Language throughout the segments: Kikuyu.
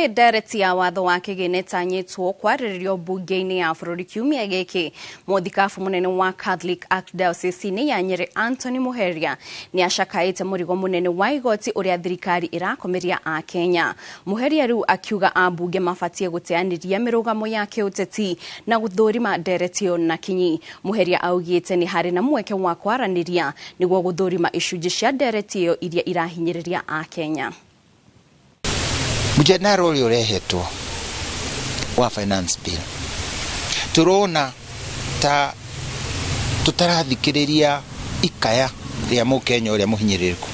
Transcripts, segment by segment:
Ndereti ya watho wa kĩgĩna ĩtanyĩtwo kwarĩrĩrio mbunge-inĩ ya bũrũri kiumia gĩkĩ. Mũthikabu mũnene wa Catholic Archdiocese ya Nyeri Anthony Muheria nĩ acakaĩte mũrigo mũnene wa igoti ũrĩa thirikari ĩrakomeria Akenya. Muheria rĩu akiuga ambunge mabatiĩ gũteanĩria mĩrũgamo ya kĩũteti na gũthũrima ndereti ĩyo na kinyi. Muheria augĩte nĩ harĩ na mweke wa kwaranĩria nĩguo gũthũrima icunjĩ cia ndereti ĩyo iria irahinyĩrĩria Akenya. Mũjenaro ũrĩa ũrehetwo wa finance bill tũrona ta tũtarathikĩrĩria ikaya rĩa mũkenya ũrĩa mũhinyĩrĩrĩku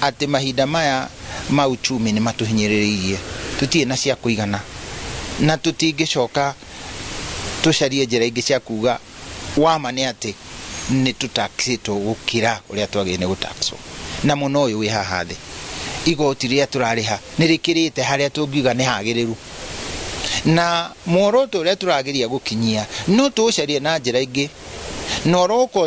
atĩ mahinda maya ma uchumi nĩ matũhinyĩrĩrĩirie, tũtirĩ na cia kũigana na tũtingĩcoka tũcarie njĩra ingĩ cia kuga wama nĩ atĩ nĩ tũtaxĩtwo gũkĩra ũrĩa twagĩrĩire nĩ gũtaxwo, na mũno ũyũ wĩ haha thĩ igoti rĩrĩa tũrarĩha nĩ rĩkĩrĩte harĩa tũngiuga nĩ hagĩrĩru, na muoroto ũrĩa tũrageria gũkinyia no tũũcarie na njĩra ingĩ, na ũroka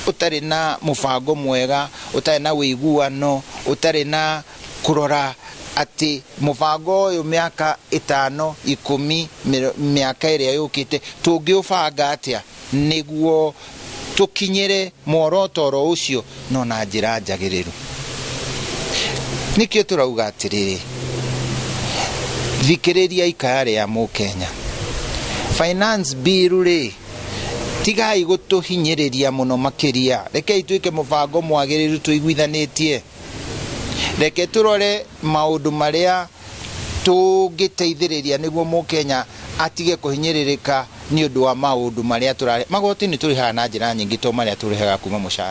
ũtarĩ na mũbango mwega, ũtarĩ na ũiguano, ũtarĩ na kũrora atĩ mũbango ũyũ mĩaka 5, 10, mĩaka ĩrĩa yũkĩte tũngĩũbanga atĩa nĩguo tũkinyĩre muoroto oro ũcio no na njĩra njagĩrĩru. Nĩkĩo tũrauga atĩrĩrĩ, thikĩrĩria ikaya rĩa mũkenya. Finance bill rĩ, tigai gũtũhinyĩrĩria mũno makĩria, rekei twĩke mũbango mwagĩrĩru tũiguithanĩtie, reke tũrore maũndũ marĩa tũngĩteithĩrĩria nĩguo mũkenya atige kũhinyĩrĩrĩka nĩ ũndũ wa maũndũ marĩa tũrarĩ. Magoti nĩ tũrĩhaga na njĩra nyingĩ to marĩa tũrĩhaga kuma mũcara.